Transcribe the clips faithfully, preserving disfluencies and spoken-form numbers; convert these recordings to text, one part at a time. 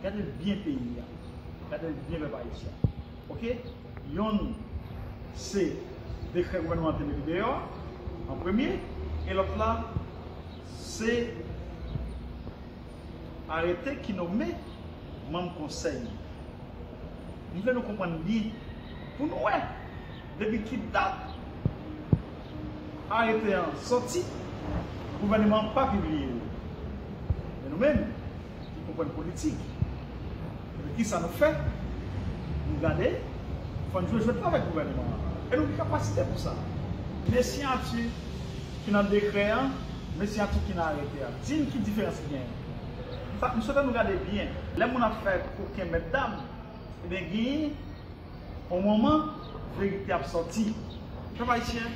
Gade l byen peyi a. Gade l byen pèp ayisyen. Oke? Yonn se dekrè gouvènman an te mete deyò an premye, e lòt la se arete ki nome manm konsèy. M vle nou konprann byen pou nou wè depi ki dat arete an sòti, gouvènman an pa pibliye l. Men nou menm ki konprann politik, epi kisa nou fè? Nou gade, fò n jwe jwèt la avèk gouvènman an. E nou gen kapasite pou sa. Men siyati ki nan dekrè an, men siyati ki nan arete a. Di m ki diferans ki genyen. M ta- m swete nou gade byen. Lè moun ap fè koken mèt dam, ebyen genyen yon moman verite ap sòti. Pèp ayisyen,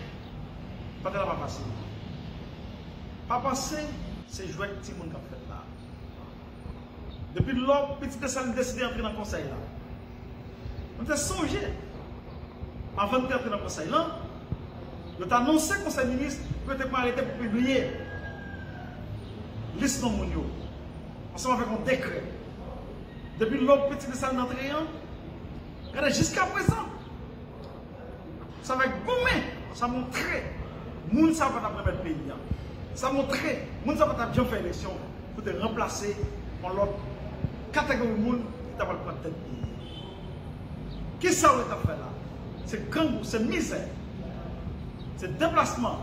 bagay la pa fasil. Pa panse se jwèt timoun k ap fèt la. Depi lò Pitit Desalin deside antre nan konsèy la, nou te sonje, anvan n te antre nan konsèy lan, yo te anonse konsèy minis pou yo te pran arete pou pibliye lis non moun yo, ansanm avèk yon dekrè. Depi lò Pitit Desalin antre an, gade jiska prezan, sa fè goumen, sa montre moun sa pa t ap remèt peyi a. Sa montre moun sa pa t ap janm fè eleksyon pou te ranplase yon lòt kategori moun ki ta pral pran tèt peyi a. Kisa yo t ap fè la? Se grangou, se mizè, se deplasman,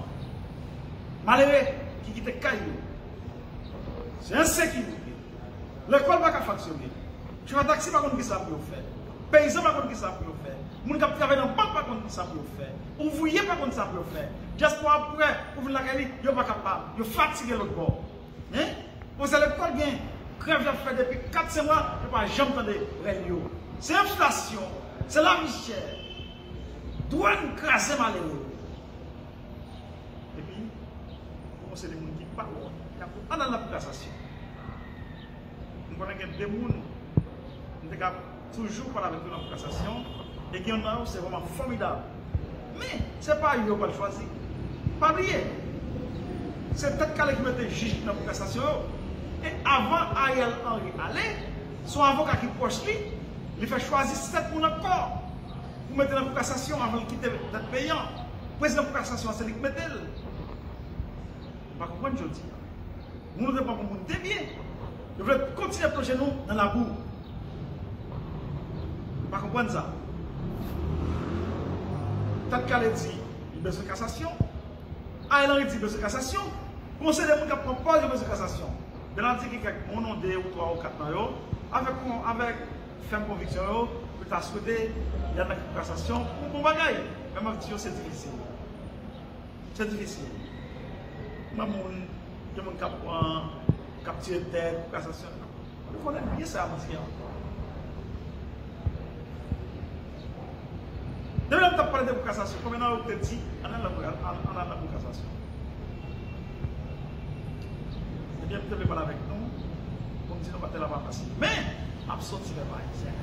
malere ki kite kay yo, se ensekirite. Lekòl pa ka fonksyone. Chofè taksi pa konn kisa pou yo fè. Peyizan pa konn kisa pou yo fè. Moun k ap travay nan bank pa konn kisa pou yo fè. Ouvriye pa konn sa pou yo fè. Dyaspora ap prè pou vin lakay li, yo pa kapab. Yo fatige lòt bò. Hein? Bon, se lekòl gen grèv y ap fè depi kat senk mwa, yo pa janm tande rèl yo. Se enflasyon, se lavi chè. Dwàn kraze malere yo. Epi, pou yon seri de moun ki pa wont, y ap ann nan kou kasasyon. M konnen gen de moun, m te ka toujou pale avèk yo nan kou kasasyon, e gen youn nan yo, se vrèman fòmidab. Men, se pa yo yo pral chwazi. Pa bliye, se Tèt Kale ki mete jij nan kou kasasyon yo. E avan Ariel Henry ale, se yon avoka ki pwòch li, li fè chwazi sèt moun ankò pou mete nan kou kasasyon avan l kite tèt peyi an. Prezidan kou kasasyon an, se li ki mete l. M pa konprann jodi a. Moun nou te pran pou moun debyen, yo vle kontinye plonje nou nan labou. M pa konprann sa. Tèt Kale di li bezwen kasasyon. Ariel Henry di bezwen kasasyon. Konseye de moun k ap pran pòz yo bezwen kasasyon. Bernard di gen kèk moun, de ou twa ou kat nan yo, avèk, avèk fèm konviksyon yo, yo ta swete y al nan kasasyon pou bon bagay. Men m ap di yo se difisil. Se difisil. Mwen moun, gen moun k ap pran, k ap tire tèt, kasasyon. Nou konnen byen sa, misye. Depi lè m t ap pale de kou kasasyon, konbyen nan yo k te di, ann al nan kou, ann, ann al nan kou kasasyon? Ebyen, m te vle pale avèk nou, pou m di nou batay la pa fasil. Men, m ap soti pèp ayisyen.